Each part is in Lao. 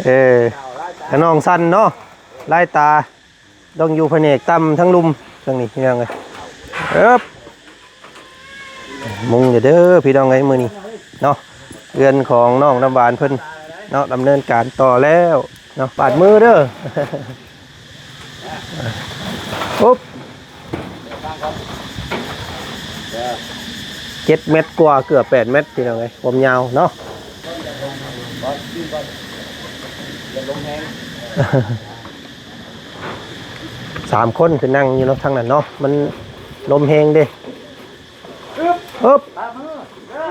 ເອີ ກະນ້ອງສັ້ນເນາະ ລາຍຕາ ຕ້ອງຢູ່ພະແນກຕ່ຳທັງລຸ່ມຈັ່ງນີ້ ພີ່ນ້ອງເອີຍ. ເອີບ ມຸງເດີ ເດີ ພີ່ນ້ອງເອີຍ ມື້ນີ້ເນາະ ເຮືອນຂອງນ້ອງນ້ຳຫວານເພິ່ນເນາະ ດຳເນີນການຕໍ່ແລ້ວເນາະ ປາດມືເດີ. ໂອບ ເຈັດແມັດກວ່າ ເກືອບແປດແມັດ ພີ່ນ້ອງເອີຍ ຄວາມຍາວເນາະ. ສາມຄົນຄືນັ່ງຢູ່ເນາະ ທາງນັ້ນເນາະ ມັນລົມແຮງເດ້. ອຶບ ງັດ ງັດ ເອີ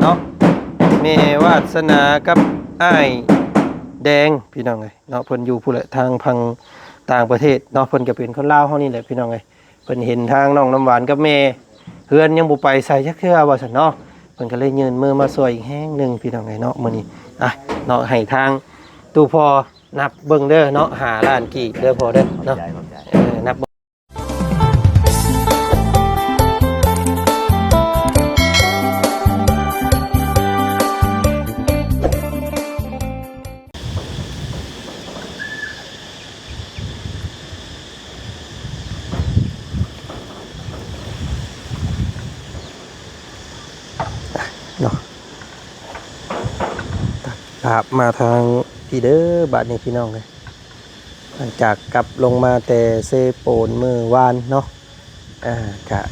ເນາະ ແມ່ວາດສະໜາກັບອ້າຍແດງ ພີ່ນ້ອງເອີຍເນາະ ເພິ່ນຢູ່ພຸ້ນແຫຼະ ທາງຝັ່ງຕ່າງປະເທດເນາະ ເພິ່ນກະເປັນຄົນລາວເຮົານີ້ແຫຼະ ພີ່ນ້ອງເອີຍ. ເພິ່ນເຫັນທາງນ້ອງນ້ຳຫວານກັບແມ່ເຮືອນຍັງບໍ່ໄປໃສຈັກເທື່ອວ່າຊັ້ນເນາະ ເພິ່ນກະເລີຍຍື່ນມືມາຊ່ວຍອີກແຮງໜຶ່ງ ພີ່ນ້ອງເອີຍເນາະ ມື້ນີ້. ອ່ະ ເນາະ ໃຫ້ທາງຕູ້ພໍ່ນັບເບິ່ງເດີເນາະ ຫ້າລ້ານກີບເດີພໍ່ເດີເນາະ ຂອບໃຈ ຂອບໃຈ ເອີ ນັບເບິ່ງ. ເນາະ ຕັດພາບມາທາງພີ້ເດີ ບາດນີ້ພີ່ນ້ອງເອີຍ ຫຼັງຈາກກັບລົງມາແຕ່ເຊໂປນມື້ວານເນາະ ອ່າ ກະ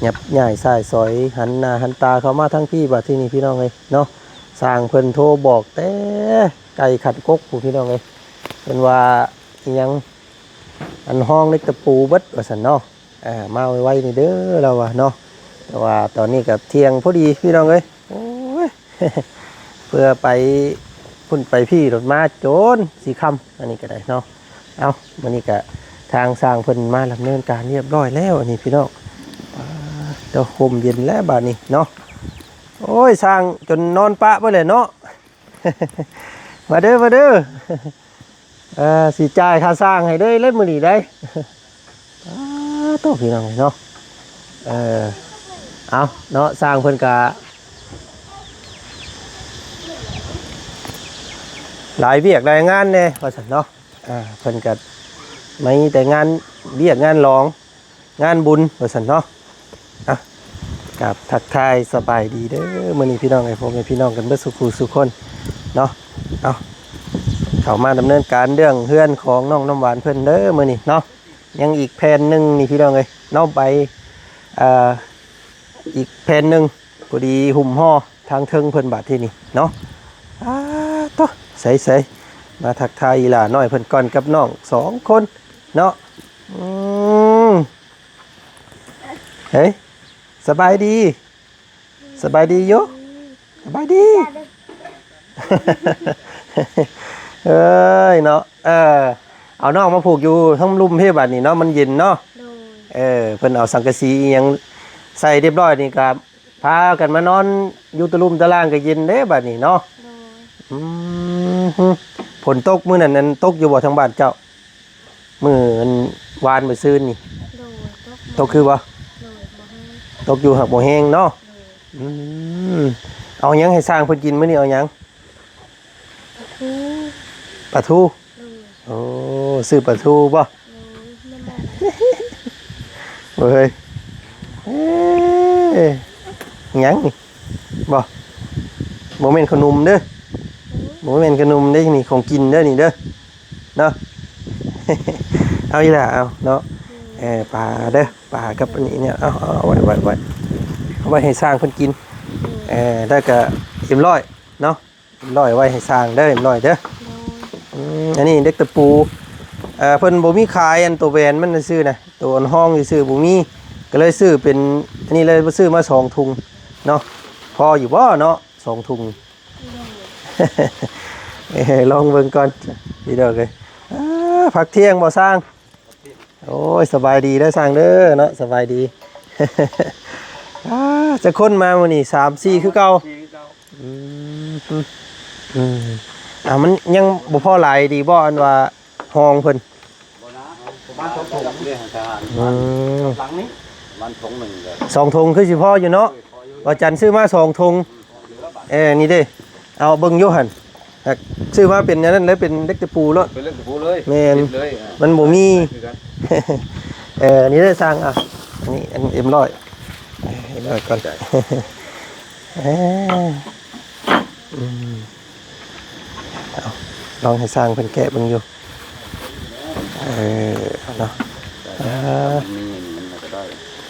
ຍັບຍ້າຍຊ້າຍສອຍ ຫັນໜ້າຫັນຕາເຂົ້າມາທາງພີ້ ບາດທີນີ້ພີ່ນ້ອງເອີຍເນາະ ຊ່າງເພິ່ນໂທບອກແຕ່ໄກຂັ້ນກົກພຸ້ນ ພີ່ນ້ອງເອີຍ ເພິ່ນວ່າອີ່ຫຍັງ ອັນຮອງເຫຼັກຕະປູເບິດວ່າຊັ້ນເນາະ ອ່າ ມາໄວໆນີ້ເດີລາວວ່າເນາະ ແຕ່ວ່າຕອນນີ້ກະທ່ຽງພໍດີພີ່ນ້ອງເອີຍ ໂອ້ຍ ເພື່ອໄປພຸ້ນໄປພີ້ ລົດມາຈົນຊິຄ່ຳ ອັນນີ້ກະໄດ້ເນາະ. ເອົ້າ ມື້ນີ້ກະທາງຊ່າງເພິ່ນມາດຳເນີນການຮຽບຮ້ອຍແລ້ວ ອັນນີ້ພີ່ນ້ອງ ປາດ ເຈົ້າ ຮົ່ມເຢັນແລ້ວບາດນີ້ເນາະ ໂອ້ຍ ຊ່າງຈົນນອນປະເບິດແຫຼະເນາະ. ມາເດີ ມາເດີ ເອີ ຊິຈ່າຍຄ່າຊ່າງໃຫ້ເລີຍແຫຼະມື້ນີ້ໄດ໋ ປາດໂທ້ ພີ່ນ້ອງເອີຍເນາະ ເອີ ເອົາເນາະ ຊ່າງເພິ່ນກະຫຼາຍວຽກຫຼາຍງານແດ່ວ່າຊັ້ນເນາະ ອ່າ ເພິ່ນກະມີແຕ່ງານວຽກງານຫຼອງ ງານບຸນວ່າຊັ້ນເນາະ. ອ່ະ ກາບທັກທາຍສະບາຍດີເດີ ມື້ນີ້ພີ່ນ້ອງເອີຍ ພໍ່ແມ່ພີ່ນ້ອງກັນເບິດສູ່ຜູ້ສູ່ຄົນເນາະ. ເອົາ ເຂົ້າມາດຳເນີນການເລື່ອງເຮືອນຂອງນ້ອງນ້ຳຫວານເພິ່ນເດີມື້ນີ້ເນາະ. ຍັງອີກແຜ່ນໜຶ່ງນີ້ພີ່ນ້ອງເອີຍເນາະ ໃບ ເອີ ອີກແຜ່ນໜຶ່ງ ພໍດີຫຸ້ມຫໍ່ທາງເທິງເພິ່ນບາດທີນີ້ເນາະ. ອາ ໂທ້ ໃສໆ ມາທັກທາຍອີ່ຫຼ້ານ້ອຍເພິ່ນກ່ອນກັບນ້ອງສອງຄົນເນາະ. ອືມ ເຮີ້ຍ ສະບາຍດີ ສະບາຍດີຢູ່ ສະບາຍດີ ເອີຍເນາະ. ເອີ ເອົານ້ອງມາຜູກຢູ່ທາງລຸ່ມພີ້ບາດນີ້ເນາະ ມັນເຢັນເນາະ. ໂດຍ ເອີ ເພິ່ນເອົາສັງກະສີອີ່ຫຍັງໃສ່ຮຽບຮ້ອຍນີ້ກະ ພາກັນມານອນຢູ່ຕະລຸ່ມຕະລ່າງກະເຢັນເດ້ບາດນີ້ເນາະ. ໂດຍ ອືມ ຝົນຕົກມື້ນັ້ນນັ້ນ ຕົກຢູ່ບໍ່ທາງບ້ານເຈົ້າ ມື້ອັນວານມື້ຊືນນີ້? ໂດຍ ຕົກ ຕົກຄືບໍ່? ໂດຍ ບໍ່ແຮງ ຕົກຢູ່ຫາກບໍ່ແຮງເນາະ. ໂດຍ ອືມ ເອົາຫຍັງໃຫ້ຊ່າງເພິ່ນກິນມື້ນີ້ ເອົາຫຍັງ? ປາທູ ປາທູ ໂດຍ ໂອ້ ຊື້ປາທູບໍ່? ໂດຍ ແມ່ນບໍ່? ເອີຍ ເອີ ຫຍັງນີ້ບໍ່? ບໍ່ແມ່ນຂະໜົມເດີ ໂດຍ ບໍ່ແມ່ນຂະໜົມເດ້ ນີ້ຂອງກິນເດີນີ້ເດີເນາະ. ເອົາອີ່ຫຼ້າ ເອົາເນາະ. ໂດຍ ເອີ ປາເດີ ປາກັບອັນນີ້ເນຍ ເອົາ ເອົາ ເອົາໄວ້ ໄວ້ ໄວ້ ເອົາໄວ້ໃຫ້ຊ່າງເພິ່ນກິນ. ໂດຍ ເອີ ແລ້ວກະເອັມຮ້ອຍເນາະ. ເອັມຮ້ອຍໄວ້ໃຫ້ຊ່າງເດີ ເອັມຮ້ອຍເດີ. ໂດຍ ອືມ ອັນນີ້ເຫຼັກຕະປູ ເອີ ເພິ່ນບໍ່ມີຂາຍ ອັນໂຕແບນມັນຊື່ນະ ໂຕອັນຮອງຊື່ໆ ບໍ່ມີ ກະເລີຍຊື້ເປັນອັນນີ້ເລີຍ ຊື້ມາສອງທຸງເນາະ. ພໍຢູ່ບໍ່ເນາະ ສອງທຸງ? ໂດຍ ເອີ ລອງເບິ່ງກ່ອນ ພີ່ນ້ອງເອີຍ. ອາ ພັກທ່ຽງບໍ່ຊ່າງ? ໂອ້ຍ ສະບາຍດີເດີຊ່າງເດີເນາະ ສະບາຍດີ. ອາ ຈັກຄົນມາມື້ນີ້? ສາມສີ່ຄືເກົ່າ. ອືມ ອືມ ອ່າ ມັນຍັງບໍ່ພໍຫຼາຍດີບໍ່ ອັນວ່າຮອງເພິ່ນ? ປະມານສອງຖົງເດ້ ທະຫານ. ອືມ ຫຼັງນີ້ປະມານຖົງໜຶ່ງກໍ ສອງຖົງຄືຊິພໍຢູ່ເນາະ. ບໍ່ຈັນຊື້ມາສອງຖົງ. ເອີ ນີ້ເດ້ ເອົາເບິ່ງຢູ່ຫັ້ນ ຫາກຊື້ມາເປັນອັນນັ້ນເລີຍ ເປັນເຫຼັກຕະປູໂລດ. ເປັນເຫຼັກຕະປູເລີຍ. ແມ່ນ ຕິດເລີຍ. ອ່າ ມັນບໍ່ມີ. ຄືກັນ. ເອີ ນີ້ເດ້ຊ່າງ. ອ່ະ ອັນນີ້ອັນເອັມຮ້ອຍ ເອັມຮ້ອຍກ່ອນ. ເອີ ອືມ ເອົາ ລອງໃຫ້ຊ່າງເພິ່ນແກະເບິ່ງຢູ່. ເອີ ເອົາເນາະ. ອ່າ ມີອັນນີ້ມັນກໍໄດ້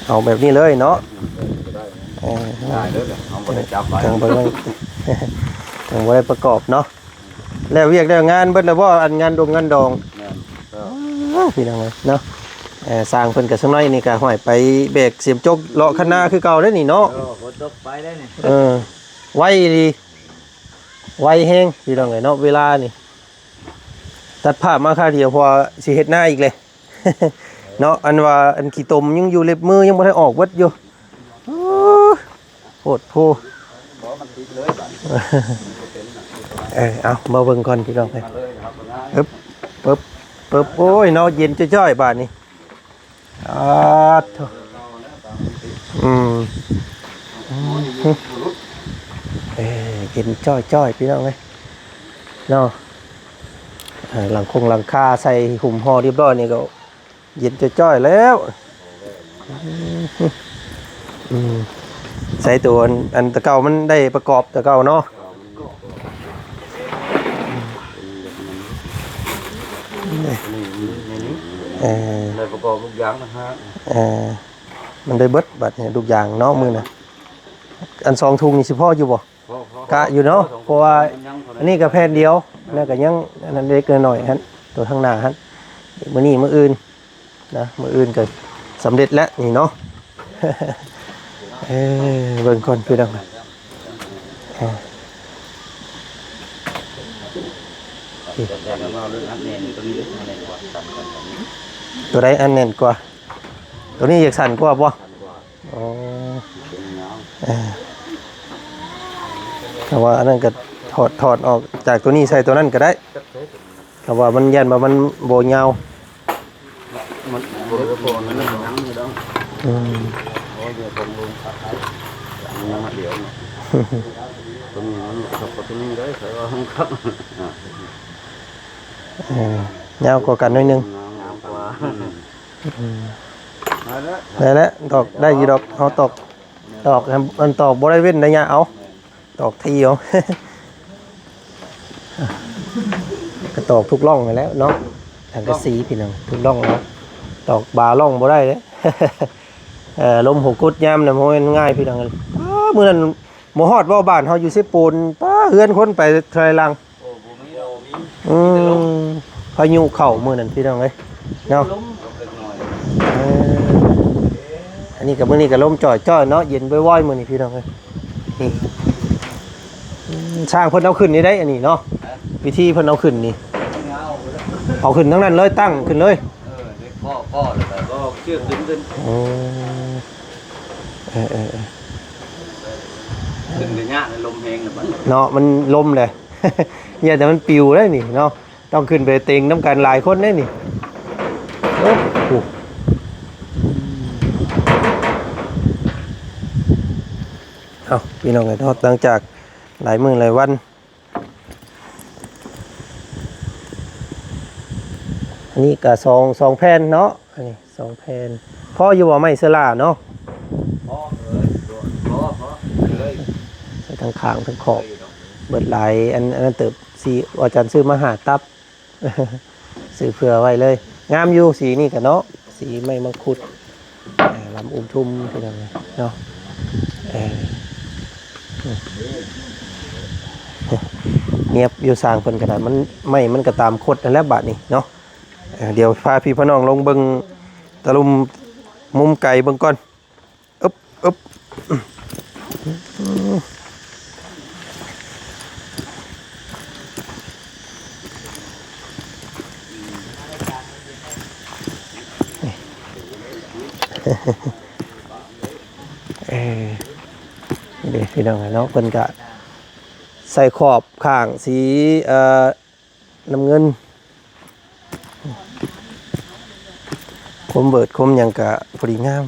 ເອົາແບບນີ້ເລີຍເນາະ. ເອີ ກໍໄດ້. ເອີ ງ່າຍເດີ ເຮົາບໍ່ໄດ້ຈັບໄວ້ ຈັ່ງບໍ່ໄດ້ ຈັ່ງບໍ່ໄດ້ປະກອບເນາະ. ແລ້ວວຽກແລ້ວງານເບິດແລ້ວບໍ່ ອັນງານດົງງານດອງ? ແມ່ນ. ໂອ້ ພີ່ນ້ອງເອີຍເນາະ ເອີ ຊ່າງເພິ່ນກໍສັກໜ້ອຍນີ້ກໍຫ້ອຍໄປແບກສຽມຈົກເລາະຄັນນາຄືເກົ່າເດ້ນີ້ເນາະ. ເອີ ຝົນຕົກໄປໄດ້ນີ້. ເອີ ໄວອີ່ຫຼີ ໄວແຮງພີ່ນ້ອງເອີຍເນາະ ເວລານີ້. ຕັດພາບມາຄາວດຽວ ເພາະວ່າຊິເຮັດນາອີກເລີຍເນາະ. ອັນວ່າອັນຂີ້ຕົມຍັງຢູ່ເລັບມື ຍັງບໍ່ໄດ້ອອກເບິດຢູ່. ໂອ້ ໂພດໂພ. ບໍ່ ມັນຕິດເລີຍບາດນີ້. ເອີ ເອົາ ມາເບິ່ງກ່ອນພີ່ນ້ອງເອີຍ. ມາເລີຍເນາະ. ປຶບ ປຶບ ປຶບ. ໂອ້ຍເນາະ ເຢັນຈ້ອຍໆບາດນີ້. ອາໂທ້ ອືມ ເອີ ເຢັນຈ້ອຍໆ ພີ່ນ້ອງເອີຍເນາະ. ເອີ ຫຼັງຄົງຫຼັງຄາໃສ່ຫຸ້ມຫໍ່ຮຽບຮ້ອຍນີ້ກໍເຢັນຈ້ອຍໆແລ້ວ. ອືມ ໃສ່ໂຕອັນ ອັນແຕ່ເກົ່າມັນໄດ້ປະກອບແຕ່ເກົ່າເນາະ. ເອີ ໄດ້ປະກອບລູກຢາງຕ່າງຫາກ. ເອີ ມັນໄດ້ເບິດບາດນີ້ລູກຢາງເນາະມື້ນະ. ອັນສອງຖົງນີ້ຊິພໍຢູ່ບໍ່? ພໍ ພໍ ກະຢູ່ເນາະ ເພາະວ່າອັນນີ້ກໍແຜ່ນດຽວ ແລ້ວກໍຍັງອັນນັ້ນເລັກນ້ອຍຫັ້ນ ໂຕທາງໜ້າຫັ້ນ. ມື້ນີ້ມື້ອື່ນ ນະ ມື້ອື່ນກໍສຳເລັດແລ້ວນີ້ເນາະ. ເອີ ເບິ່ງກ່ອນພີ່ນ້ອງ. ເອີ ໂຕໃດອັນແໜ້ນກວ່າ? ໂຕນີ້ຢາກສັ້ນກວ່າບໍ່? ອໍ ເອີ ແຕ່ວ່າອັນນັ້ນກໍຖອດ ຖອດອອກຈາກໂຕນີ້ໃສ່ໂຕນັ້ນກໍໄດ້. ຖ້າວ່າມັນຢ້ານວ່າມັນບໍ່ຍາວ ມັນບໍ່ໄດ້ພໍ ມັນຍັງມີດອກ. ອືມ ໂອ້ຍ ເດີ ເບິ່ງລົງຄັກໄດ້ ຍັງມາດຽວເນາະ. ຕົວນີ້ມັນກັບຕົວນີ້ໄດ້ ໃສ່ວ່າມັນຄັກ. ເອີ ຍາວກວ່າກັນໜ້ອຍໜຶ່ງ. ຍາວກວ່າ. ອືມ ໄດ້ແລ້ວ ໄດ້ແລ້ວ ຕອກໄດ້ຢູ່ດອກ ເຮົາຕອກ ຕອກ ມັນຕອກບໍ່ໄດ້ເວັ້ນໄລຍະເອົາ. ຕອກທີ່ເອົາ ກໍຕອກທຸກຮ່ອງຫັ້ນແຫຼະເນາະ ສັງກະສີພີ່ນ້ອງ ທຸກຮ່ອງເນາະ ຕອກບາຮ່ອງບໍ່ໄດ້ເດ້. ເອີ ລົມຫົວກຸດຍາມນັ້ນບໍ່ແມ່ນງ່າຍພີ່ນ້ອງ. ອ້າ ມື້ນັ້ນບໍ່ຮອດບໍ່ ບ້ານເຮົາຢູ່ເຊໂປນ ປ້າ ເຮືອນຄົນໄປເທົ່າໃດຫຼັງ. ໂອ້ ບໍ່ມີດອກ ບໍ່ມີ. ອືມ ພາຍຸເຂົ້າມື້ນັ້ນພີ່ນ້ອງເອີຍເນາະ. ລົມເລັກນ້ອຍ. ເອີ ອັນນີ້ກໍ ມື້ນີ້ກໍລົມຈ່ອຍໆເນາະ ເຢັນວອຍໆມື້ນີ້ພີ່ນ້ອງເອີຍ. ນີ້ ອືມ ຊ່າງເພິ່ນເອົາຂຶ້ນນີ້ໄດ໋ ອັນນີ້ເນາະ ວິທີເພິ່ນເອົາຂຶ້ນນີ້ ເອົາຂຶ້ນທັງນັ້ນເລີຍ ຕັ້ງຂຶ້ນເລີຍ. ເອີ ເດັກກໍກໍແລ້ວກໍເອົາເຊືອກດຶງຂຶ້ນ. ໂອ້ ເອີໆໆ ຂຶ້ນໄປຍາກ ລົມແຮງແລ້ວບັດນີ້ເນາະ ມັນລົມແຫຼະ. ຢ່າແຕ່ມັນປິວໄດ໋ນີ້ເນາະ ຕ້ອງຂຶ້ນໄປເຕັງນຳກັນຫຼາຍຄົນເດ້ນີ້. ໂອ້ໂຫ ເອົ້າ ພີ່ນ້ອງເອີຍເນາະ ຫຼັງຈາກຫຼາຍມື້ຫຼາຍວັນ ອັນນີ້ກໍສອງ ສອງແຜ່ນເນາະ ອັນນີ້ ສອງແຜ່ນ ພໍຢູ່ບໍ່ ໄມ້ເຊື້ອລາເນາະ? ພໍ ເອີ ພໍ ພໍ ເລີຍ ໃສ່ທັງຂ້າງທັງຂອບ ເບິດຫຼາຍ ອັນ ອັນນັ້ນເຕີບ ສີ ອາຈານຊື້ມາຫ້າຕັບ ຊື້ເຜື່ອໄວ້ເລີຍ ງາມຢູ່ ສີນີ້ກະເນາະ ສີໄມ້ມັງຄຸດ ເອີ ລຳອຸມທຸ່ມ ພີ່ນ້ອງເນາະ ເອີ ງຽບຢູ່ ຊ່າງເພິ່ນກະໄດ້ ມັນ ໄມ້ມັນກະຕາມຄົດຫັ້ນແຫຼະບາດນີ້ເນາະ. ເອີ ດຽວພາພີ່ພານ້ອງລົງເບິ່ງຕະລຸ່ມມຸມໄກເບິ່ງກ່ອນ. ອຶບ ອຶບ ເອີ ນີ້ເດ້ ພີ່ນ້ອງເນາະ ເພິ່ນກະ ໃສ່ຂອບຂ້າງສີ ເອີ ນ້ຳເງິນ ຄົມເບີດຄົມຫຍັງກະພໍດີງາມ.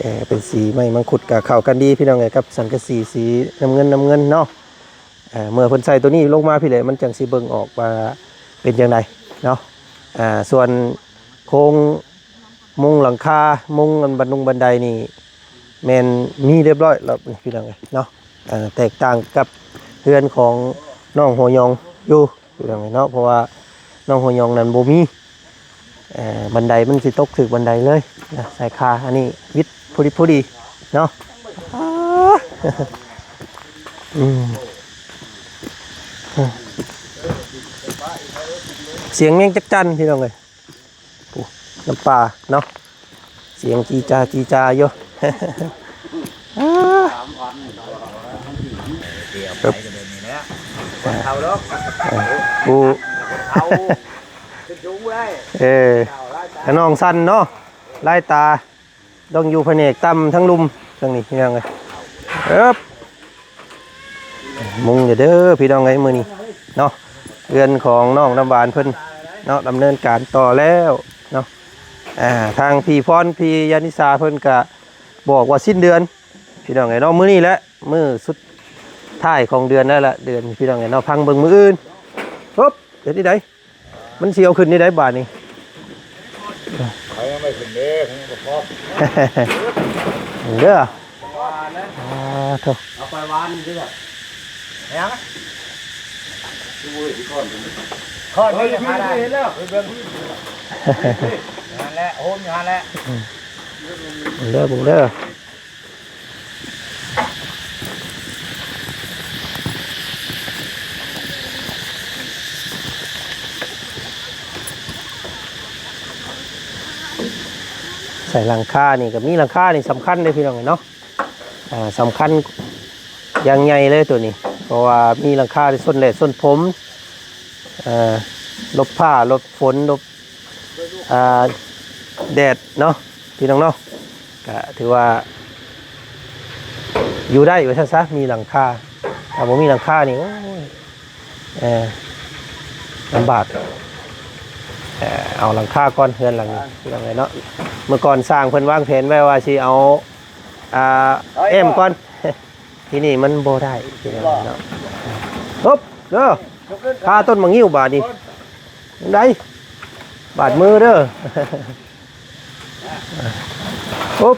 ເອີ ເປັນສີໄມ້ມັງຄຸດກະເຂົ້າກັນດີພີ່ນ້ອງເອີຍ ກັບສັງກະສີສີນ້ຳເງິນ ນ້ຳເງິນເນາະ. ເອີ ເມື່ອເພິ່ນໃສ່ໂຕນີ້ລົງມາພີ້ແຫຼະ ມັນຈັ່ງຊິເບິ່ງອອກວ່າເປັນຈັ່ງໃດເນາະ. ອາ ສ່ວນໂຄງມຸງຫຼັງຄາ ມຸງອັນບັນດົງບັນໄດນີ້ ແມ່ນມີຮຽບຮ້ອຍແລ້ວພີ່ນ້ອງເອີຍເນາະ. ເອີ ແຕກຕ່າງກັບເຮືອນຂອງນ້ອງຫົວຫຍອງຢູ່ພີ່ນ້ອງເອີຍເນາະ ເພາະວ່ານ້ອງຫົວຫຍອງນັ້ນບໍ່ມີ ເອີ ບັນໄດມັນຊິຕົກຖືກບັນໄດເລີຍນະ ສາຍຄາ. ອັນນີ້ວິດພໍດີ ພໍດີເນາະ. ອາ ອືມ ສຽງແມງຈັກຈັ່ນພີ່ນ້ອງເອີຍ. ປູ້ ນ້ຳປາເນາະ ສຽງຈີຈາຈີຈາຢູ່. ອາ ເອີ ເອີ ຂະໜອງສັ້ນເນາະ ລາຍຕາ ຕ້ອງຢູ່ພະແນກຕ່ຳທັງລຸ່ມຈັ່ງນີ້ພີ່ນ້ອງເອີຍ. ເອີບ ມຸງເດີພີ່ນ້ອງເອີຍ ມື້ນີ້ເນາະ ເຮືອນຂອງນ້ອງນ້ຳຫວານເພິ່ນເນາະ ດຳເນີນການຕໍ່ແລ້ວເນາະ. ອາ ທາງພີ່ພອນ ພີ່ຍານິສາເພິ່ນກະບອກວ່າສິ້ນເດືອນພີ່ນ້ອງເອີຍເນາະ ມື້ນີ້ແຫຼະ ມື້ສຸດທ້າຍຂອງເດືອນນັ້ນລະ ເດືອນພີ່ນ້ອງເອີຍເນາະ. ຟັງເບິ່ງມື້ອື່ນ ຮຶບ ເຮັດຈັ່ງໃດ? ມັນຊິເອົາຂຶ້ນນີ້ໄດ້ບາດນີ້ ໄປຍັງໄດ້ຂຶ້ນເດ້ ຍັງບໍ່ພ້ອມ ເດີ ອ່າ ໂທ້ ເອົາໄປວານນີ້ເດີ ແມ່ນຫຍັງ ຄືບໍ່ເຫັນກ່ອນ ກ່ອນນີ້ ເຫັນແລ້ວ ເບິ່ງ ນັ້ນແຫຼະ ໂຮມຢູ່ຫັ້ນແຫຼະ ເບິ່ງເດີ ເບິ່ງເດີ. ໃສ່ຫຼັງຄານີ້ກໍມີ ຫຼັງຄານີ້ສຳຄັນເດ້ພີ່ນ້ອງເນາະ ອ່າ ສຳຄັນຢ່າງໃຫຍ່ເລີຍໂຕນີ້ ເພາະວ່າມີຫຼັງຄາທີ່ຊົນແດດຊົນຝົນ ເອີ ຫຼົບຟ້າຫຼົບຝົນ ຫຼົບ ອ່າ ແດດເນາະ ພີ່ນ້ອງເນາະ ກະຖືວ່າຢູ່ໄດ້ວ່າຊັ້ນຊະ ມີຫຼັງຄາ. ຖ້າບໍ່ມີຫຼັງຄານີ້ ໂອ້ຍ ເອີ ລຳບາກ ເອີ ເອົາຫຼັງຄາກ່ອນ ເຮືອນຫຼັງນີ້ ພີ່ນ້ອງເອີຍເນາະ. ເມື່ອກ່ອນຊ່າງເພິ່ນວາງແຜນໄວ້ວ່າຊິເອົາ ອ່າ ແອ້ມກ່ອນ ທີນີ້ມັນບໍ່ໄດ້ພີ່ນ້ອງເນາະ. ຮຶບ ເດີ ຄາຕົ້ນໝາກງິ້ວບາດນີ້ ຈັ່ງໃດ ບາດມືເດີ ຮຶບ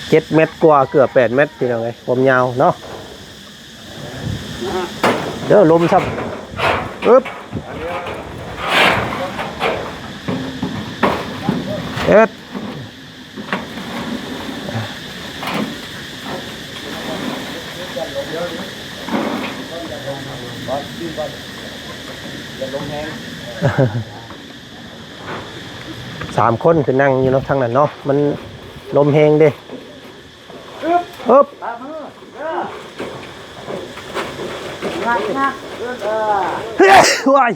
ເຈັດແມັດກວ່າ ເກືອບແປດແມັດ ພີ່ນ້ອງເອີຍ ຄວາມຍາວເນາະ. ເດີ ລົມຊ້ຳ ອຶບ ເຮັດ ສາມຄົນຄືນັ່ງຢູ່ເນາະ ທາງນັ້ນເນາະ ມັນລົມແຮງເດ້. ອຶບ ອຶບ ວ້າຍ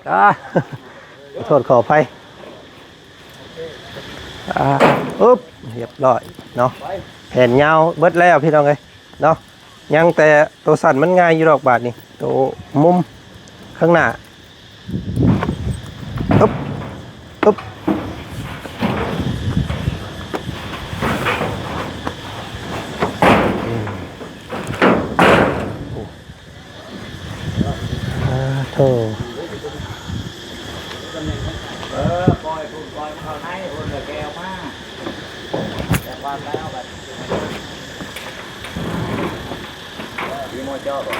ອ່າ ຂໍໂທດຂໍອະໄພ ອ່າ ອຶບ ຮຽບຮ້ອຍເນາະ. ແຜ່ນຍາວເບິດແລ້ວພີ່ນ້ອງເອີຍເນາະ ຍັງແຕ່ໂຕສັ້ນມັນງ່າຍຢູ່ດອກບາດນີ້ ໂຕມຸມຂ້າງໜ້າ ອຶບ ອຶບ ອືມ ໂອ້ ອາ ໂທ້ ເອີ ປ່ອຍພຸ້ນ ປ່ອຍມັນເຂົ້າໃນພຸ້ນ ແລ້ວແກະອອກມາ ແຕ່ວ່າແລ້ວບັດ ມີໝໍ້ເຈາະບໍ່?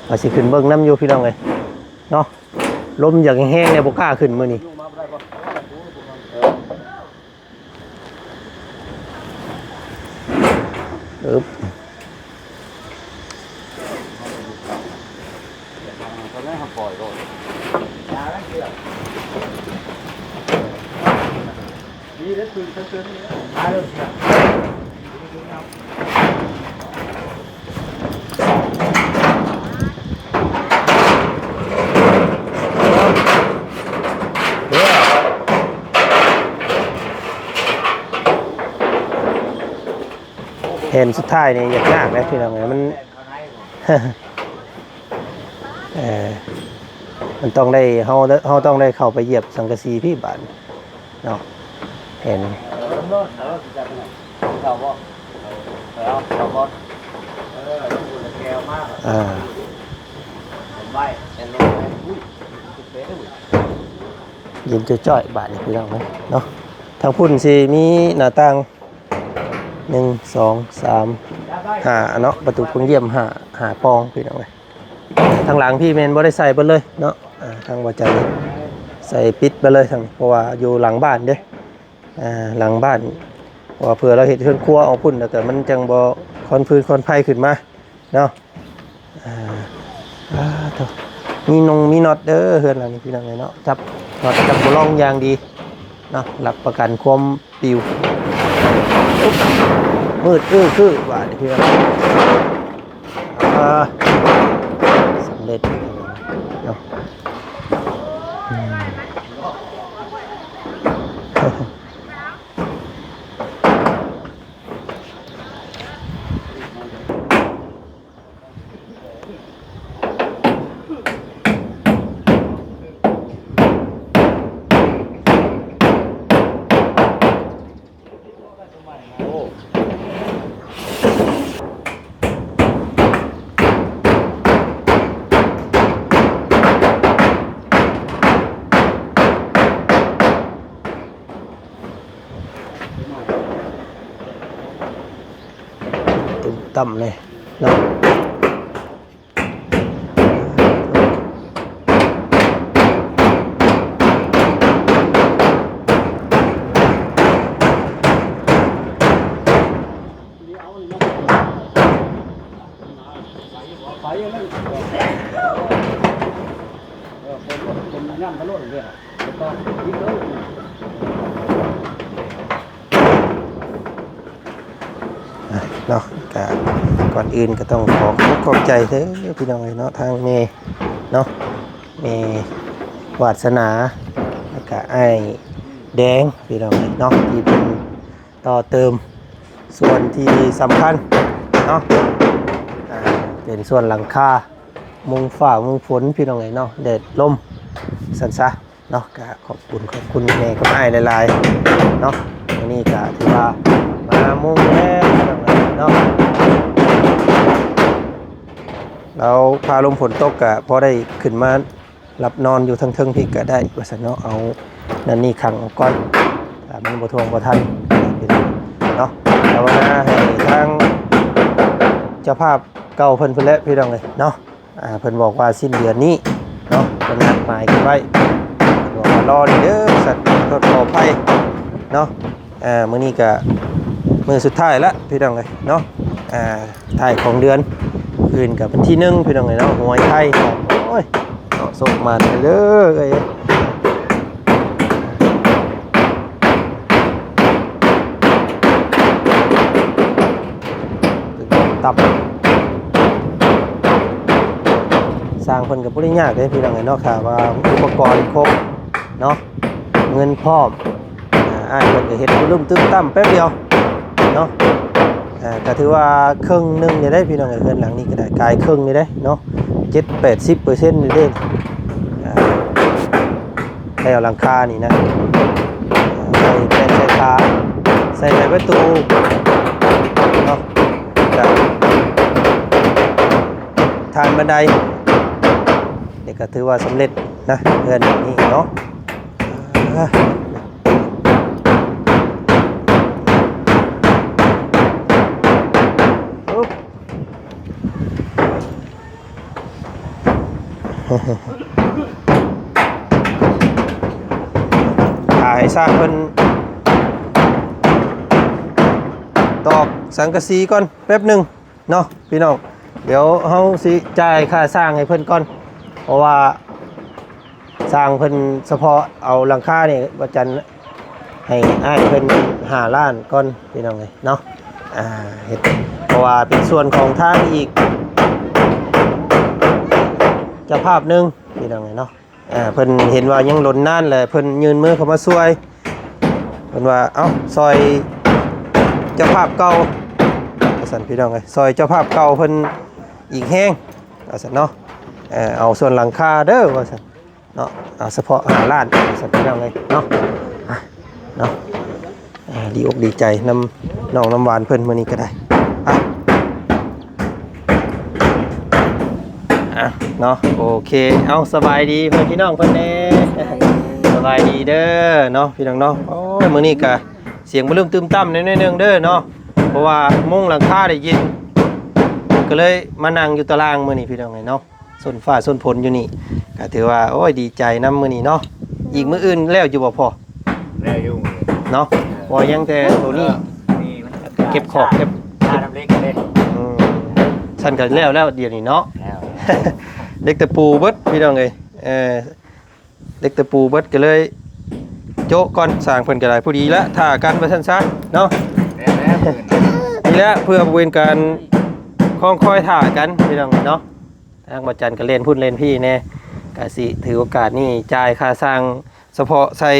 ວ່າຊິຂຶ້ນເບິ່ງນຳຢູ່ພີ່ນ້ອງເອີຍເນາະ ລົມຢາກແຮງໆ ແລ້ວບໍ່ກ້າຂຶ້ນມື້ນີ້. ອຶບ ນີ້ເດ້ ຄືນເຕີນໆ ນີ້ນະ ມາເລີຍ ເສຍ. ແຜ່ນສຸດທ້າຍນີ້ຍາກໆເດ້ພີ່ນ້ອງເອີຍ ມັນ ເອີ ມັນຕ້ອງໄດ້ ເຮົາ ເຮົາຕ້ອງໄດ້ເຂົ້າໄປຢຽບສັງກະສີພີ້ບາດນີ້ເນາະ ແຜ່ນ ອ່າ ເຢັນຈ້ອຍໆ ບາດນີ້ພີ່ນ້ອງເອີຍເນາະ ທາງພຸ້ນຊິມີໜ້າຕ່າງ ໜຶ່ງ ສອງ ສາມ ຫ້າ ເນາະ ປະຕູໂພງຢ້ຽມ ຫ້າ ຫ້າປ່ອງພີ່ນ້ອງເອີຍ ທາງຫຼັງພີ້ແມ່ນບໍ່ໄດ້ໃສ່ເບິດເລີຍເນາະ ອ່າ ທາງບໍ່ຈັນໃສ່ປິດໄປເລີຍທາງ ເພາະວ່າຢູ່ຫຼັງບ້ານເດ້ ອ່າ ຫຼັງບ້ານ ເພາະວ່າເພື່ອລາວເຮັດເຮືອນຄົວອອກພຸ້ນ ແລ້ວກໍມັນຈັ່ງບໍ່ຄວັນຟືນຄວັນໄຟຂຶ້ນມາເນາະ ອ່າ ອ່າ ໂທ້ ມີນົງມີນັອດເດີ ເຮືອນຫຼັງນີ້ພີ່ນ້ອງເອີຍເນາະ ຈັບນັອດຈັບໂບລອງຢ່າງດີເນາະ ຮັບປະກັນຄວາມປິວ ມືດອື້ອຄືບາດນີ້ພີ່ນ້ອງ ອ່າ ສຳເລັດເນາະ ອືມ. ຕຸ້ມຕ່ຳເລີຍເນາະ ໄປເລີຍ ເອີ ເປັນ ເປັນງານຕະຫຼອດເລີຍ ເນາະ ກະກ່ອນອື່ນກໍຕ້ອງຂໍຂອບໃຈເດີພີ່ນ້ອງເອີຍເນາະ ທາງແມ່ເນາະ ແມ່ວາດສະໜາ ແລ້ວກະອ້າຍແດງພີ່ນ້ອງເອີຍເນາະ ທີ່ເພິ່ນຕໍ່ເຕີມສ່ວນທີ່ສຳຄັນເນາະ ອ່າ ເປັນສ່ວນຫຼັງຄາ ມຸງຟ້າມຸງຝົນພີ່ນ້ອງເອີຍເນາະ ແດດລົມ ຊັ້ນຊະ ເນາະ ກະຂອບຄຸນ ຂອບຄຸນແມ່ກັບອ້າຍຫຼາຍໆເນາະ ມື້ນີ້ກະຖືວ່າມາມຸງແລ້ວເນາະ ແລ້ວຟ້າລົມຝົນຕົກກະພໍໄດ້ຂຶ້ນມາຫຼັບນອນຢູ່ເທິງໆພີ້ກະໄດ້ວ່າຊັ້ນເນາະ ເອົານັ້ນນີ້ຂັງອອກກ່ອນ ຖ້າມັນບໍ່ທ່ວງບໍ່ທັນເນາະ ພາວະນາໃຫ້ທາງເຈົ້າພາບເກົ່າເພິ່ນພຸ້ນແຫຼະພີ່ນ້ອງເອີຍເນາະ. ອ່າ ເພິ່ນບອກວ່າສິ້ນເດືອນນີ້ເນາະ ເພິ່ນນັດໝາຍກັນໄວ້ ເພິ່ນບອກວ່າລໍນີ້ເດີ ສັດ ໂທດຂໍອະໄພເນາະ ອ່າ ມື້ນີ້ກະມື້ສຸດທ້າຍລະພີ່ນ້ອງເອີຍເນາະ ອ່າ ທ້າຍຂອງເດືອນ ມື້ອື່ນກະວັນທີໜຶ່ງພີ່ນ້ອງເອີຍເນາະ ຫວຍໄທ ໂອ້ຍ ເນາະ ໂຊກໝານເດີເອີຍ. ຕັບ ຊ່າງເພິ່ນກໍບໍ່ໄດ້ຍາກເດ້ພີ່ນ້ອງເອີຍເນາະ ຖ້າວ່າອຸປະກອນຄົບເນາະ ເງິນພ້ອມ ອ່າ ອ້າຍເພິ່ນກໍເຮັດປຶ້ມຕຶ້ມຕັ້ມແປັບດຽວເນາະ ອ່າ ກໍຖືວ່າເຄິ່ງໜຶ່ງນີ້ເດ້ພີ່ນ້ອງເອີຍ ເຮືອນຫຼັງນີ້ກໍໄດ້ກາຍເຄິ່ງນີ້ເດ້ເນາະ ເຈັດແປດສິບເປີເຊັນນີ້ເດ້ ອ່າ ແຖວຫຼັງຄານີ້ນະ ໃສ່ແປ້ນໃສ່ຝາ ໃສ່ໃບປະຕູເນາະ ກະທາງບັນໄດ ນີ້ກະຖືວ່າສຳເລັດນະ ເຮືອນຫຼັງນີ້ເນາະ ຖ້າໃຫ້ຊ່າງເພິ່ນຕອກສັງກະສີກ່ອນແປັບໜຶ່ງເນາະພີ່ນ້ອງ ດຽວເຮົາຊິຈ່າຍຄ່າຊ່າງໃຫ້ເພິ່ນກ່ອນ ເພາະວ່າ ຊ່າງເພິ່ນສະເພາະເອົາຫຼັງຄານີ້ ວ່າຈັ່ນໃຫ້ອ້າຍເພິ່ນຫ້າລ້ານກ່ອນພີ່ນ້ອງເອີຍເນາະ ອ່າ ເຮັດ ເພາະວ່າເປັນສ່ວນຂອງທາງອີກເຈົ້າພາບໜຶ່ງພີ່ນ້ອງເອີຍເນາະ ອ່າ ເພິ່ນເຫັນວ່າຍັງດົນນານ ແລະ ເພິ່ນຍື່ນມືເຂົ້າມາຊ່ວຍ ເພິ່ນວ່າ ເອົ້າ ຊ່ອຍເຈົ້າພາບເກົ່າ ກໍ ຊັ້ນພີ່ນ້ອງເອີຍ ຊ່ອຍເຈົ້າພາບເກົ່າເພິ່ນອີກແຮງວ່າຊັ້ນເນາະ ເອີ ເອົາສ່ວນຫຼັງຄາເດີວ່າຊັ້ນເນາະ ເອົາສະເພາະຫ້າລ້ານວ່າຊັ້ນພີ່ນ້ອງເອີຍເນາະ ອ່ະເນາະ ອ່າ ດີອົກດີໃຈນຳນ້ອງນ້ຳຫວານເພິ່ນມື້ນີ້ກໍໄດ້ ອ່ະ ອ່ະເນາະ ໂອເຄ ເອົາ ສະບາຍດີເພື່ອນພີ່ນ້ອງເພິ່ນແດ່ ສະບາຍດີເດີເນາະ ພີ່ນ້ອງເນາະ ໂອ້ຍ ມື້ນີ້ກະສຽງບໍ່ລືມຕື່ມຕ່ຳແດ່ໜ້ອຍໜຶ່ງເດີເນາະ ເພາະວ່າມຸງຫຼັງຄາໄດ້ຍິນ ກໍເລີຍມານັ່ງຢູ່ຕາລ່າງມື້ນີ້ ພີ່ນ້ອງເອີຍເນາະ ຊົນຟ້າຊົນຝົນຢູ່ນີ້ ກໍຖືວ່າ ໂອ້ຍ ດີໃຈນຳມື້ນີ້ເນາະ ອີກມື້ອື່ນແລ້ວຢູ່ບໍ່ພໍ່? ແລ້ວຢູ່ ເນາະ ເອີ ວ່າຍັງແຕ່ໂຕນີ້ ເອີ ນີ້ມັນ ເກັບຂອກເກັບ ຄ່ານ້ຳເຫຼັກເດ້ ອືມ ຊັ້ນກໍແລ້ວແລ້ວດຽວນີ້ເນາະ ແລ້ວ ເຫຼັກຕະປູເບິດພີ່ນ້ອງເອີຍ ເອີ ເຫຼັກຕະປູເບິດກໍເລີຍໂຈະກ່ອນ ຊ່າງເພິ່ນກໍໄດ້ ພໍດີລະ ຖ້າກັນວ່າຊັ້ນຊະເນາະ ແລ້ວແລ້ວ ນີ້ແຫຼະ ເພື່ອເປັນການຄອງຄອຍຖ້າກັນພີ່ນ້ອງເນາະ ທາງບໍ່ຈັນກໍເລ່ນພຸ້ນເລ່ນພີ້ແດ່ ກະຊິຖືໂອກາດນີ້ຈ່າຍຄ່າຊ່າງສະເພາະໃສ່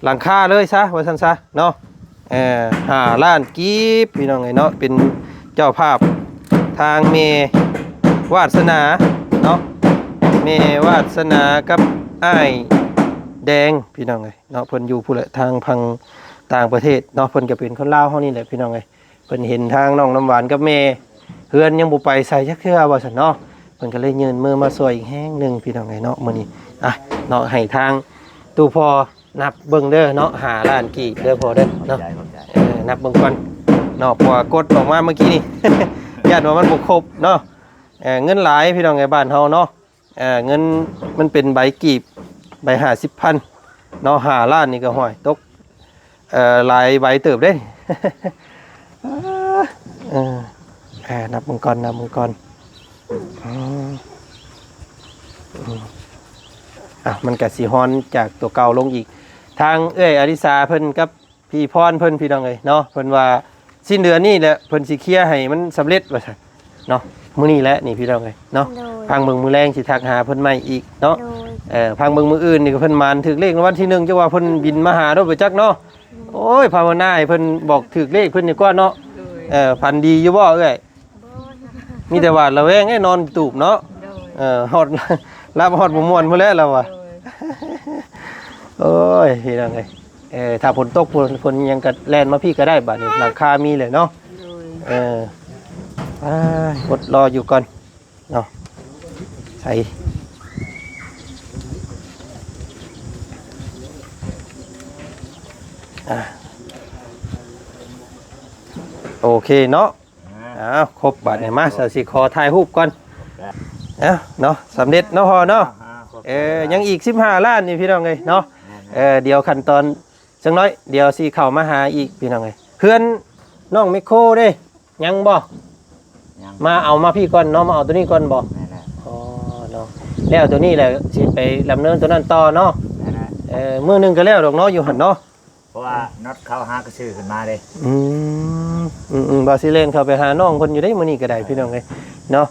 ຫຼັງຄາເລີຍຊະ ວ່າຊັ້ນຊະເນາະ ເອີ ຫ້າລ້ານກີບ ພີ່ນ້ອງເອີຍເນາະ ເປັນເຈົ້າພາບທາງແມ່ວາດສະໜາເນາະ ແມ່ວາດສະໜາກັບອ້າຍແດງ ພີ່ນ້ອງເອີຍເນາະ ເພິ່ນຢູ່ພຸ້ນແຫຼະ ທາງຝັ່ງຕ່າງປະເທດເນາະ ເພິ່ນກໍເປັນຄົນລາວເຮົານີ້ແຫຼະ ພີ່ນ້ອງເອີຍ ເພິ່ນເຫັນທາງນ້ອງນ້ຳຫວານກັບແມ່ ເຮືອນຍັງບໍ່ໄປໃສຈັກເທື່ອວ່າຊັ້ນເນາະ ເພິ່ນກໍເລີຍຍື່ນມືມາຊ່ວຍອີກແຮງໜຶ່ງ ພີ່ນ້ອງເອີຍເນາະ ມື້ນີ້ ອ່ະ ເນາະ ໃຫ້ທາງຕູ້ພໍ່ນັບເບິ່ງເດີເນາະ ຫ້າລ້ານກີບເດີພໍ່ເດີເນາະ ຂອບໃຈ ຂອບໃຈ ເອີ ນັບເບິ່ງກ່ອນເນາະ ເພາະວ່າກົດອອກມາເມື່ອກີ້ນີ້ ຢ້ານວ່າມັນບໍ່ຄົບເນາະ ເອີ ເງິນຫຼາຍ ພີ່ນ້ອງເອີຍ ບ້ານເຮົາເນາະ ເອີ ເງິນມັນເປັນໃບກີບ ໃບຫ້າສິບພັນເນາະ ຫ້າລ້ານນີ້ກໍ ຫ້ວຍ ຕົກ ເອີ ຫຼາຍໃບເຕີບເດ້ ເອີ ເອີ ນັບເບິ່ງກ່ອນ ນັບເບິ່ງກ່ອນ ອືມ ອືມ ອ່ະ ມັນກະຊິຮອນຈາກຕົວເກົ່າລົງອີກ ທາງເອື້ອຍອາລິສາເພິ່ນກັບພີ່ພອນເພິ່ນ ພີ່ນ້ອງເອີຍເນາະ ເພິ່ນວ່າສິ້ນເດືອນນີ້ແຫຼະ ເພິ່ນຊິເຄຍໃຫ້ມັນສຳເລັດວ່າຊັ້ນ ເນາະ ມື້ນີ້ແຫຼະນີ້ ພີ່ນ້ອງເອີຍເນາະ ໂດຍ ພັງເບິ່ງມື້ແລງຊິທັກຫາເພິ່ນໃໝ່ອີກເນາະ ໂດຍ ເອີ ພັງເບິ່ງມື້ອື່ນນີ້ກໍເພິ່ນໝານຖືກເລກລາງວັນທີໜຶ່ງ ຈັກວ່າເພິ່ນບິນມາຫາໂດດໄປຈັກເນາະ ໂອ້ຍ ພາວະນາໃຫ້ເພິ່ນບອກຖືກເລກເພິ່ນນີ້ກ່ອນເນາະ ໂດຍ ເອີ ຝັນດີຢູ່ບໍ່ເອື້ອຍ? ບໍ່ ມີແຕ່ຫວາດລະແວງເດ້ ນອນຕູບເນາະ ໂດຍ ເອີ ຮອດ ຫຼັບຮອດບໍ່ມ່ວນພຸ້ນແຫຼະລາວວ່າ ໂດຍ ໂອ້ຍ ພີ່ນ້ອງເອີຍ ເອີ ຖ້າຝົນຕົກ ຝົນ ຝົນຫຍັງກໍແລ່ນມາພີ້ກໍໄດ້ ບາດນີ້ຫຼັງຄາມີແຫຼະເນາະ ໂດຍ ເອີ ອ້າຍ ອົດລໍຢູ່ກ່ອນເນາະ ໃສ່ ອ່າ ໂອເຄເນາະ ອ່າ ອ້າວ ຄົບບາດນີ້ ມາ ສາວຊິຂໍຖ່າຍຮູບກ່ອນ ເອົາເນາະ ສຳເລັດເນາະພໍ່ເນາະ ອ່າ ຂອບໃຈ ເອີ ຫຼາຍໆ ຍັງອີກສິບຫ້າລ້ານນີ້ ພີ່ນ້ອງເອີຍເນາະ ແມ່ນໆ ເອີ ດຽວຂັ້ນຕອນ ຈັກໜ້ອຍ ດຽວຊິເຂົ້າມາຫາອີກ ພີ່ນ້ອງເອີຍ ເຮືອນນ້ອງແມັກໂຄເດ້ ຍັງບໍ່? ຍັງ ມາເອົາມາພີ້ກ່ອນເນາະ ມາເອົາໂຕນີ້ກ່ອນບໍ່? ແມ່ນແຫຼະ ອໍ ເນາະ ແລ້ວໂຕນີ້ແຫຼະ ຊິໄປດຳເນີນໂຕນັ້ນຕໍ່ເນາະ ແມ່ນແຫຼະ ເອີ ມື້ໜຶ່ງກໍແລ້ວດອກເນາະ ຢູ່ຫັ້ນເນາະ ເພາະວ່ານັດເຂົາຫາກະຊື້ຂຶ້ນມາເດ້ ອືມ ອືມໆ ວ່າຊິແລ່ນເຂົ້າໄປຫານ້ອງເພິ່ນຢູ່ເດ້ ມື້ນີ້ກໍໄດ້ ພີ່ນ້ອງເອີຍເນາະ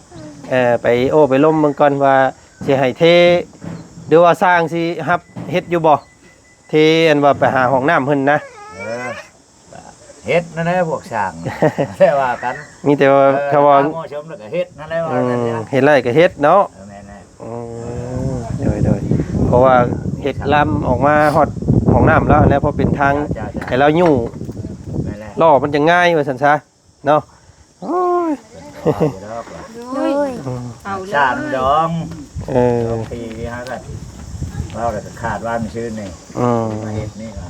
ເອີ ໄປໂອ້ໄປລົມເບິ່ງກ່ອນວ່າຊິໃຫ້ເທ ຫຼືວ່າຊ່າງຊິຮັບເຮັດຢູ່ບໍ່? ທີ່ອັນວ່າໄປຫາຫ້ອງນ້ຳເພິ່ນນະ ເອີ ເຮັດນັ້ນແຫຼະພວກຊ່າງ ແຕ່ວ່າກັນ ມີແຕ່ວ່າ ເອີ ຖ້າວ່າ ຖ້າເໝາະສົມແລ້ວກໍເຮັດນັ້ນແຫຼະ ວ່າ ອືມ ແມ່ນແຫຼະ ເຮັດໄດ້ກໍເຮັດເນາະ ເອີ ແມ່ນແຫຼະ ອືມ ໂດຍໆ ເພາະວ່າເຮັດລາມອອກມາຮອດຫ້ອງນ້ຳແລ້ວ ແລ້ວພໍເປັນທາງ ເຈົ້າໆໆ ໃຫ້ລາວຍູ້ ແມ່ນແຫຼະ ລໍ້ມັນຈະງ່າຍວ່າຊັ້ນຊະ ເນາະ ໂອ້ຍ ເອົາຢູ່ດອກວ່າ ໂດຍ ອືມ ເອົາເລີຍ ຊາດດອງ ເອີ ສອງປີນີ້ຫາກັນ ເວົ້າແລ້ວກໍຄາດວ່າມັນຊື່ນນີ້ ອືມ ມາເຮັດນີ້ວ່າ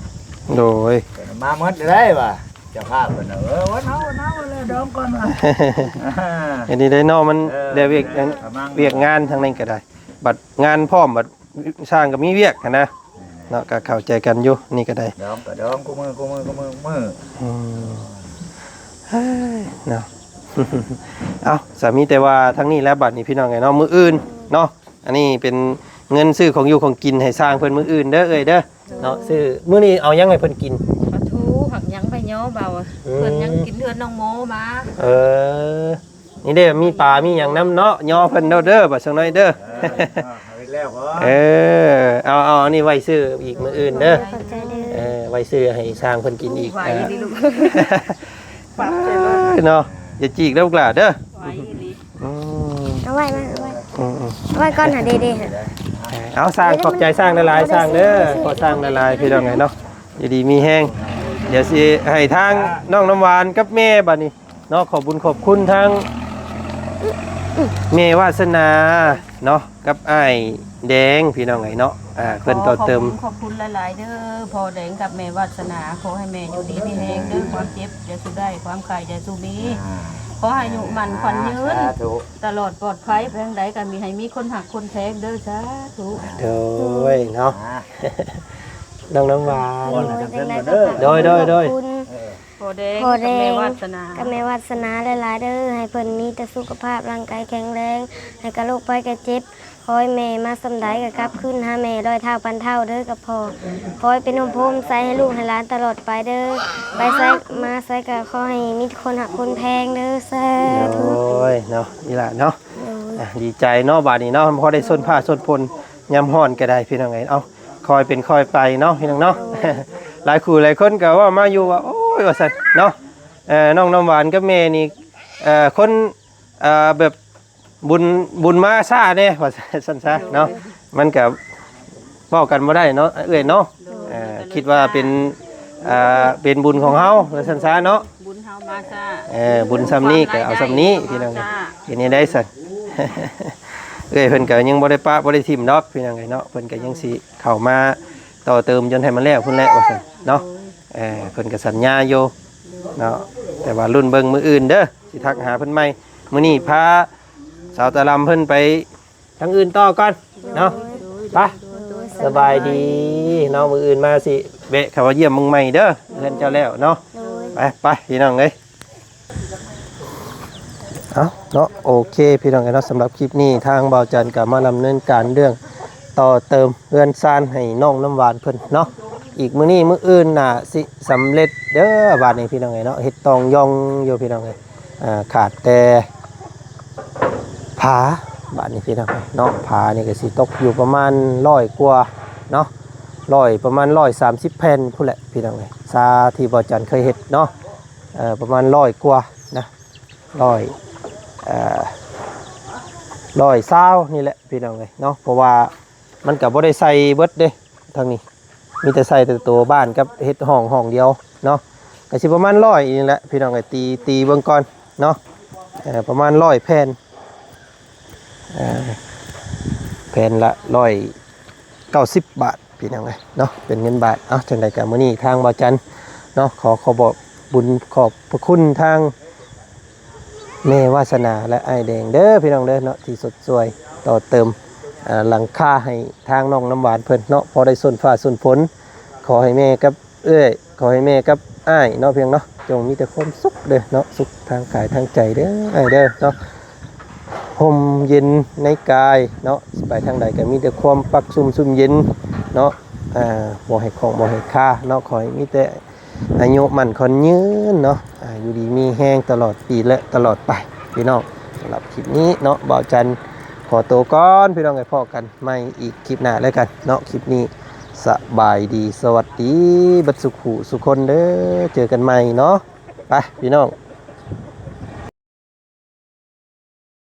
ໂດຍ ມາໝົດເລີຍວ່າ ເຈົ້າພາບເພິ່ນ ເອີ ວ່າເອົາ ເອົາແລ້ວດອງກ່ອນວ່າ ອັນນີ້ໄດ້ເນາະ ມັນ ເອີ ໄດ້ວຽກ ເອີ ວຽກງານທາງນັ້ນກໍໄດ້ ບັດງານພ້ອມ ບັດຊ່າງກໍມີວຽກຫັ້ນນະ ເນາະ ກໍເຂົ້າໃຈກັນຢູ່ ນີ້ກໍໄດ້ ດອງກໍດອງ ຄູ່ມື້ ຄູ່ມື້ ຄູ່ມື້ ອືມ ເຮີ້ຍ ເນາະ ເອົ້າ ສາມີແຕ່ວ່າທາງນີ້ແຫຼະ ບັດນີ້ພີ່ນ້ອງເອີຍເນາະ ມື້ອື່ນເນາະ ອັນນີ້ເປັນເງິນຊື້ຂອງຢູ່ຂອງກິນໃຫ້ຊ່າງເພິ່ນມື້ອື່ນເດີເອື້ອຍເດີ ເນາະ ຊື້ ມື້ນີ້ເອົາຫຍັງໃຫ້ເພິ່ນກິນ? ປາທູ ຜັກຫຍັງໄປຍໍເບົາ ອືມ ເພິ່ນຍັງກິນເຮືອນນ້ອງໂມມາ ເອີ ນີ້ເດ້ ມີປາມີຫຍັງນຳເນາະ ຍໍເພິ່ນເດີ ເດີ ບັດສັກໜ້ອຍເດີ ເອີ ເຮັດແລ້ວບໍ່? ເອີ ເອົາ ເອົາອັນນີ້ໄວ້ຊື້ອີກມື້ອື່ນເດີ ຂອບໃຈເດີ ເອີ ໄວ້ຊື້ໃຫ້ຊ່າງເພິ່ນກິນອີກ ໄວ້ ເອີ ນີ້ລູກ ປັບໃສ່ລົດ ເອີ ເນາະ ຢ່າຈີກເດີລູກຫຼ້າເດີ. ໄວອີ່ຫຼີ. ອືມ ເອົາໄວ້ ເອົາໄວ້ ອືມໆ ເອົາໄວ້ກ່ອນຫາເດໆ ເອົາ ຊ່າງ ຂອບໃຈຊ່າງຫຼາຍໆ ຊ່າງເດີ. ຂໍຊ່າງຫຼາຍໆ ພີ່ນ້ອງເອີຍເນາະ ຢູ່ດີມີແຮງ. ດຽວຊິໃຫ້ທາງນ້ອງນ້ຳຫວານກັບແມ່ບັດນີ້ເນາະ ຂອບບຸນຂອບຄຸນທາງແມ່ວາດສະໜາເນາະ ກັບອ້າຍແດງ ພີ່ນ້ອງເອີຍເນາະ. ອ່າ ເພິ່ນຕໍ່ເຕີມ. ຂໍຂອບຄຸນ ຂອບຄຸນຫຼາຍໆເດີ ພໍ່ແດງກັບແມ່ວາດສະໜາ. ຂໍໃຫ້ແມ່ຢູ່ດີມີແຮງເດີ ຄວາມເຈັບຢ່າສູ່ໄດ້ ຄວາມໄຂ້ຢ່າສູ່ມີ. ອ່າ ຂໍໃຫ້ອາຍຸໝັ້ນຂວັນຍືນ ສາທຸ ຕະຫຼອດປອດໄພ ໄປທາງໃດກໍມີ ໃຫ້ມີຄົນຮັກຄົນແພງເດີ ສາທຸ. ໂດຍເນາະ ອ່າ ນ້ອງນ້ຳຫວານ. ໂດຍ ຈັ່ງໃດກໍຂອບ ໂດຍ ໂດຍ ໂດຍ ຂອບຄຸນ ເອີ ພໍ່ແດງ ພໍ່ແດງ ກັບແມ່ວາດສະໜາ ກັບແມ່ວາດສະໜາຫຼາຍໆເດີ ໃຫ້ເພິ່ນມີແຕ່ສຸຂະພາບຮ່າງກາຍແຂງແຮງ ໃຫ້ກະໂລກໄພກະເຈັບ ຂໍໃຫ້ແມ່ມາສ່ຳໃດກໍກັບຄືນຫາແມ່ຮ້ອຍເທົ່າພັນເທົ່າເດີກັບພໍ່. ຂໍໃຫ້ເປັນຮົ່ມໂພຮົ່ມໄຊໃຫ້ລູກໃຫ້ຫຼານຕະຫຼອດໄປເດີ ໄປໃສມາໃສກໍຂໍໃຫ້ມີຄົນຮັກຄົນແພງເດີ ສາທຸ. ໂອ້ຍເນາະ ອີ່ຫຼ້າເນາະ. ໂດຍ ອ່ະ ດີໃຈເນາະ ບາດນີ້ເນາະ ພໍໄດ້ຊົນຜ້າຊົນພົນຍາມຮ້ອນກໍໄດ້ ພີ່ນ້ອງເອີຍ. ເອົາ ຄ່ອຍເປັນຄ່ອຍໄປເນາະ ພີ່ນ້ອງເນາະ. ໂດຍ ຫຼາຍຄູ່ຫຼາຍຄົນກໍເວົ້າມາຢູ່ວ່າ ໂອ້ຍ ວ່າຊັ້ນເນາະ ເອີ ນ້ອງນ້ຳຫວານກັບແມ່ນີ້ ເອີ ຄົນ ເອີ ແບບບຸນ ບຸນມາຊ້າແດ່ ວ່າຊັ້ນຊະເນາະ. ໂດຍ ມັນກໍເວົ້າກັນບໍ່ໄດ້ເນາະ ເອື້ອຍເນາະ. ໂດຍ ເອີ ຄິດວ່າເປັນ ເອີ ເປັນບຸນຂອງເຮົາ ວ່າຊັ້ນຊະເນາະ. ບຸນເຮົາມາຊ້າ ເອີ ບຸນຊ່ຳນີ້ກໍເອົາຊ່ຳນີ້ ພີ່ນ້ອງ. ເຮັດແນວໃດຊັ້ນ ເອື້ອຍເພິ່ນກໍຍັງບໍ່ໄດ້ປະບໍ່ໄດ້ຖິ້ມດອກ ພີ່ນ້ອງເອີຍເນາະ. ເພິ່ນກໍຍັງຊິເຂົ້າມາຕໍ່ເຕີມຈົນໃຫ້ມັນແລ້ວພຸ້ນແຫຼະ ວ່າຊັ້ນເນາະ. ໂດຍ ເອີ ເພິ່ນກໍສັນຍາຢູ່ເນາະ ແຕ່ວ່າລຸ້ນເບິ່ງມື້ອື່ນເດີ ຊິທັກຫາເພິ່ນໃໝ່. ມື້ນີ້ພາສາວຕາລຳເພິ່ນໄປ ທາງອື່ນຕໍ່ກ່ອນເນາະ. ໂດຍ ໄປ ໂດຍ ສະບາຍດີເນາະ. ມື້ອື່ນມາຊິແວະເຂົ້າມາຢ້ຽມເບິ່ງໃໝ່ເດີ ເຮືອນເຈົ້າແລ້ວເນາະ. ໂດຍ ໄປ ໄປ ພີ່ນ້ອງເອີຍ. ເອົາເນາະ ໂອເຄ ພີ່ນ້ອງເອີຍເນາະ. ສຳລັບຄລິບນີ້ທາງບ່າວຈັນກໍມາດຳເນີນການເລື່ອງຕໍ່ເຕີມເຮືອນຊານໃຫ້ນ້ອງນ້ຳຫວານເພິ່ນເນາະ. ອີກມື້ນີ້ມື້ອື່ນໜ້າຊິສຳເລັດເດີ ບາດນີ້ ພີ່ນ້ອງເອີຍເນາະ. ເຮັດຕ່ອງຢ່ອງຢູ່ ພີ່ນ້ອງເອີຍ. ອ່າ ຂາດແຕ່ຜາ ບາດນີ້ພີ່ນ້ອງເນາະ. ຜານີ້ກໍຊິຕົກຢູ່ປະມານຮ້ອຍກວ່າເນາະ ຮ້ອຍ ປະມານຮ້ອຍສາມສິບແຜ່ນພຸ້ນແຫຼະ ພີ່ນ້ອງເອີຍ. ຊາທີ່ບ່າວຈັນເຄີຍເຮັດເນາະ ເອີ ປະມານຮ້ອຍກວ່ານະ ຮ້ອຍ ເອີ ຮ້ອຍຊາວນີ້ແຫຼະ ພີ່ນ້ອງເອີຍເນາະ. ເພາະວ່າມັນກໍບໍ່ໄດ້ໃສ່ເບິດເດ້ ທາງນີ້ ມີແຕ່ໃສ່ແຕ່ຕົວບ້ານກັບເຮັດຫ້ອງ ຫ້ອງດຽວເນາະ. ກໍຊິປະມານຮ້ອຍນີ້ແຫຼະ ພີ່ນ້ອງເອີຍ. ຕີ ຕີເບິ່ງກ່ອນເນາະ ເອີ ປະມານຮ້ອຍແຜ່ນ ເອີ ແຜ່ນລະຮ້ອຍເກົ້າສິບບາດ ພີ່ນ້ອງເອີຍເນາະ ເປັນເງິນບາດ. ເອົາ ຈັ່ງໃດກໍມື້ນີ້ທາງບ່າວຈັນເນາະ ຂໍຂອບບຸນຂອບພະຄຸນທາງ ແມ່ວາສະໜາ ແລະ ອ້າຍແດງເດີ ພີ່ນ້ອງເດີເນາະ ທີ່ຊົດຊ່ວຍຕໍ່ເຕີມ ເອີ ຫຼັງຄາໃຫ້ທາງນ້ອງນ້ຳຫວານເພິ່ນເນາະ ພໍໄດ້ຊົນຟ້າຊົນຝົນ. ຂໍໃຫ້ແມ່ກັບເອື້ອຍ ຂໍໃຫ້ແມ່ກັບອ້າຍເນາະ ພຽງເນາະ ຈົ່ງມີແຕ່ຄວາມສຸກເດີເນາະ ສຸກທາງກາຍທາງໃຈເດີອ້າຍເດີເນາະ. ຮົ່ມເຢັນໃນກາຍເນາະ ໄປທາງໃດກໍມີແຕ່ຄວາມປັກຊຸ່ມຊຸ່ມເຢັນເນາະ. ອ່າ ບໍ່ໃຫ້ຂ້ອງບໍ່ໃຫ້ຄາເນາະ ຂໍໃຫ້ມີແຕ່ ອາຍຸໝັ້ນຂວັນຍືນເນາະ ອາ ຢູ່ດີມີແຮງຕະຫຼອດປີ ແລະ ຕະຫຼອດໄປ ພີ່ນ້ອງ. ສຳລັບຄລິບນີ້ເນາະ ບ່າວຈັນຂໍໂຕກ່ອນ ພີ່ນ້ອງເອີຍ. ພໍ້ກັນໃໝ່ອີກຄລິບໜ້າແລ້ວກັນເນາະ. ຄລິບນີ້ສະບາຍດີ ສະຫວັດດີ ເບິດສູ່ຄູ່ສູ່ຄົນເດີ. ເຈີກັນໃໝ່ເນາະ. ໄປ ພີ່ນ້ອງ.